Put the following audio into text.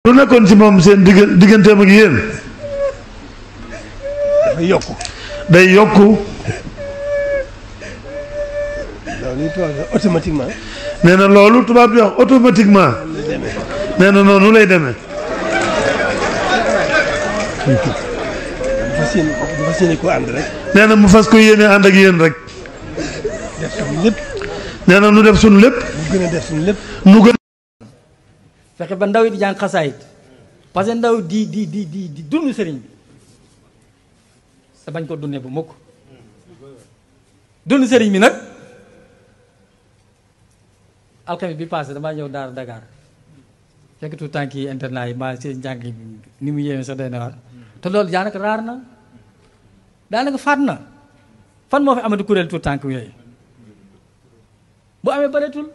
lu nekkoon ci moom seen digganteem ak yéen dafay yokku day yokku loolu tubaab bi automatiquement nee na loolu tubaab bi wax automatiquement nee na noonu lay demee dafa séene ko ànd rek nee na mu fas ko yéene ànd ak yéen rek def suñu lépp nee na nu def suñu lépp mu gën a def suñu lépp nu gën fexe ba ndaw yi di jàng xasaayit parce que ndaw di dund sëriñ bi te bañ ko dundee bu mukk dund sëriñ bi nag alxames bi passé damaa ñëw daara Dakar fekk tout temps ki internat yi maa seen njàng bi ni mu yéeme sax day na waar te loolu daanaka raar na daanaka faat na fan moo fi amati kuréel tout temps yooyu bu amee bareetul